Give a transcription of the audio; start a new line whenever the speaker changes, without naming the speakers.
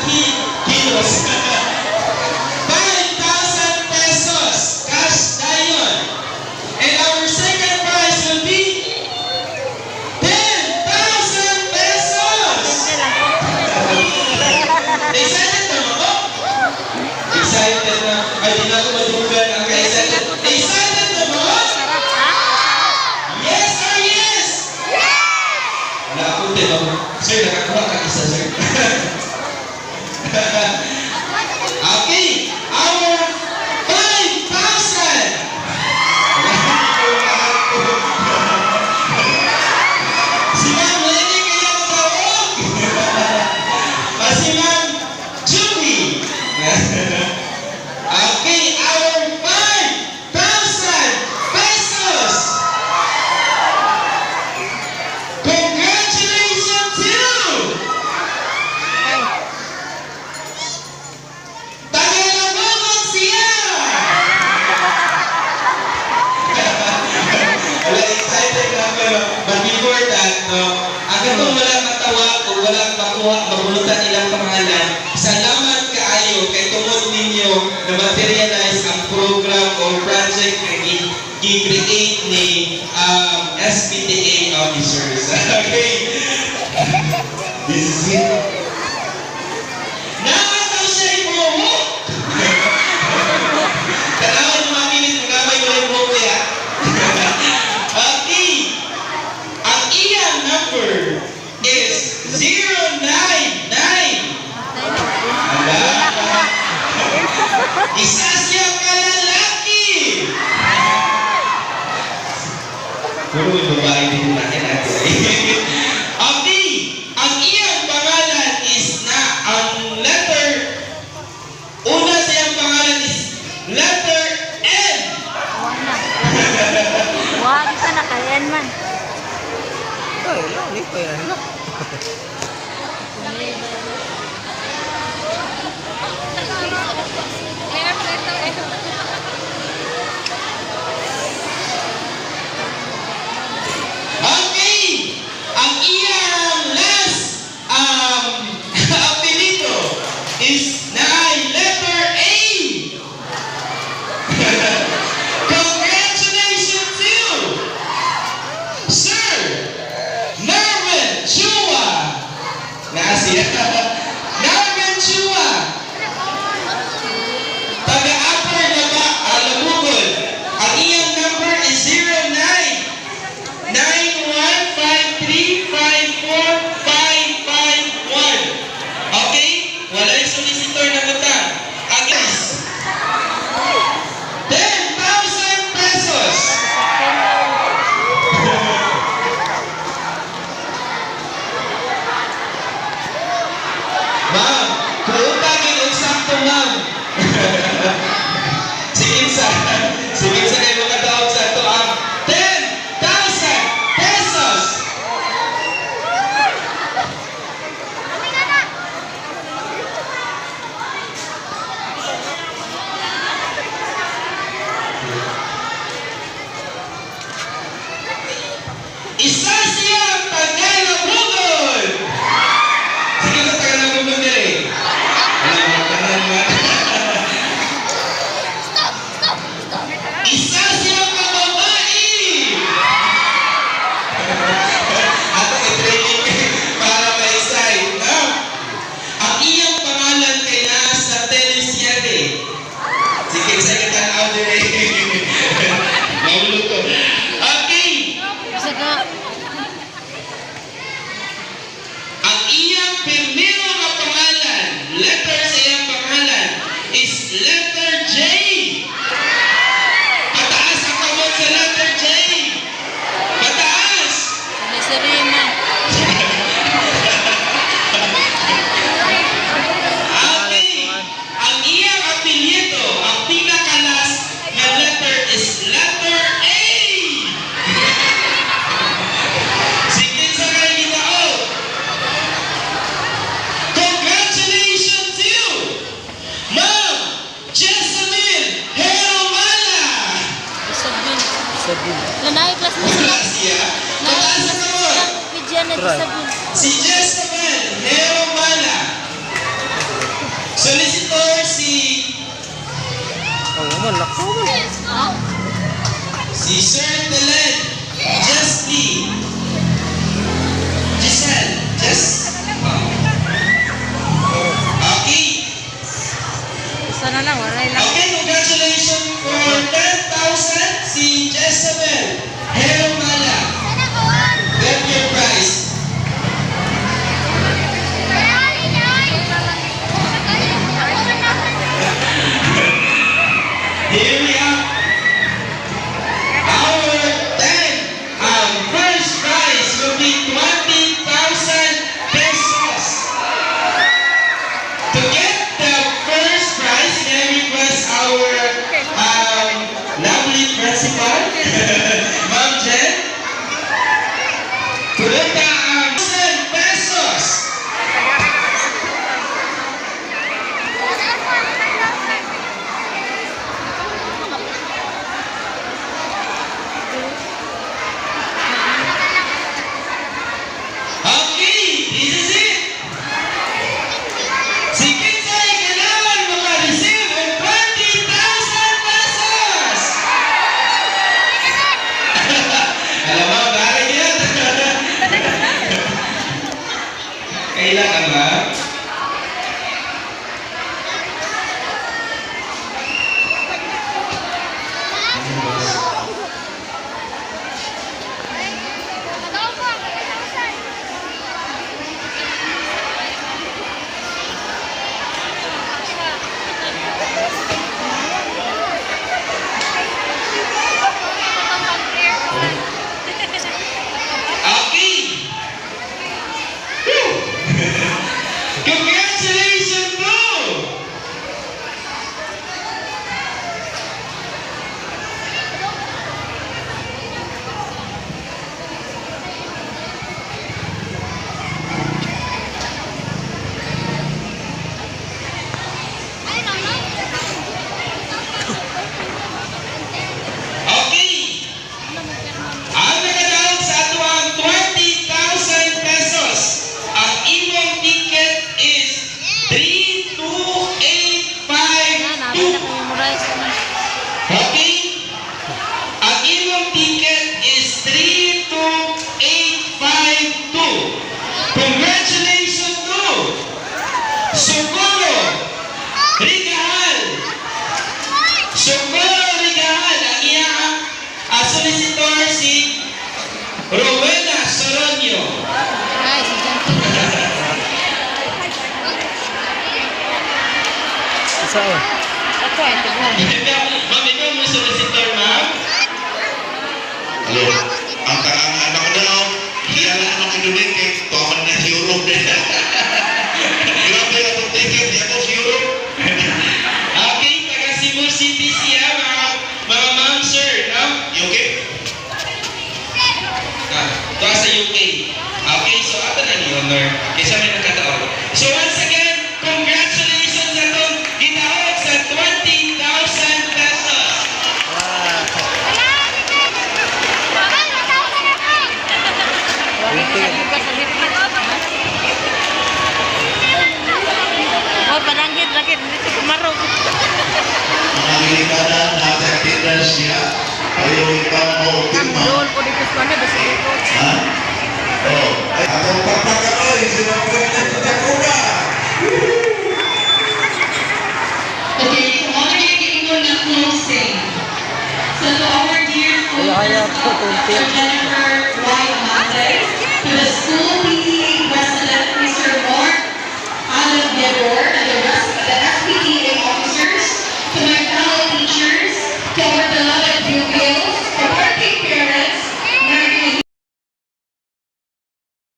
kilos. 5,000 pesos cash dayon. And our second prize will be 10,000 pesos. Excited na mo? Excited na. Ay, di na ako madugan ang excited. Excited na mo? Yes or yes? Wala akong tinong. Sir, nakakuha ka isa, sir. Okay. Our 5,000. Si Ma'am Lenny kaya matawag. O si Ma'am Julie. Okay, our 5,000 pesos. Congratulations to
Ay,
Tagalabogon siya! Wala, excited na ako, no? But before that, no, ang katong wala matawag o wala makuha, mabulutan ilang pangalan, salamat kaayo kay tungod ninyo na materialize ang program or project na gi-create ni SPTA officers. Okay? This is it. Nakataw siya ibuhok! Tanawan yung mga kinis, mga may walay buhok niya. Okay. Ang iyang number is 099. Ala. Isa siya ka lalaki. Puro may babae din natin natin. Okay. Ang iyang pangalan is na ang letter una sa iyang pangalan is letter N.
Wag na. Wag ka na kay N man.
Ay, wala, hindi pa yan.
Okay! Ang iyang last apelyido is na letter A. Congratulations to Sir Nervin Chua. Na siya. Nervin Chua. Taga-upper na ba? Alabugon. Ang iyang number is 09 915354551. Okay? Walay solicitor na butang. Against 10,000 pesos. Ma'am, kuunta gid og sakto, ma'am. Sige sa, sige sa kayo makataog sa ato ang 10,000 pesos. Isa siya Tagalog. Sige sa Tagalog diri. si
Ang man, lakaw man.
si Sir Telen Justy Giselle Just. Okay.
Isa na lang, waray lang.
Okay, congratulations for 10,000 si Jezebel Hermala. Get your prize. Here we are. Our 10 first prize will be 20,000 pesos. To get the first prize, may I request our lovely principal, Ma'am Jen, Puluta ang 1,000 pesos. Okay, this is it. Si Kinsay kailangan maka-receive og 20,000 pesos. Alam mo, bakit yan? Kailangan ba? Okay. Whew. Congratulations, bro! Okay. Ang nakadaog sa atoang 20,000 pesos. Ang imong ticket is
Na, namin na
32852.
memorize na.
Okay? Ang imong ticket is 32852. Congratulations to Socorro Rigahal. Socorro Rigahal. Ang iyang solicitor si Rowena Soronio.
Ay, si Janky.
Isa eh.
Ako ay, tignan.
Ma'am, ikaw mo solicitor, ma'am?
Hello. Ang tangang anak ko daw, hiya na anak ko doon kay tuwaman na si Europe din. Grabe atong ticket, di ako si Europe.
Okay, taga Cebu City siya, mga ma'am, sir, no?
You okay?
Ah, to sa UK. Okay, so ato na ni Honor. Kaysa may nagkataon. So once again, congratulations atong gitahog sa 20,000 pesos.
Wow.
Wala na sa sa Oh, padanggit, lagi. Dito kumarog.
Mga ginikanan, nasa attendance niya, ayaw ikaw mo pirma.
Dool ko dito sa kanya, basta dito.
Ha? Oh, ay, atong pagpagkanoy, sila ko na Jacoba.
Okay, so mo na yung na closing. So to our dear school
Ayaw, ayaw,
principal,
tunti.
Sir Jennifer Y. Mate, to the school PTA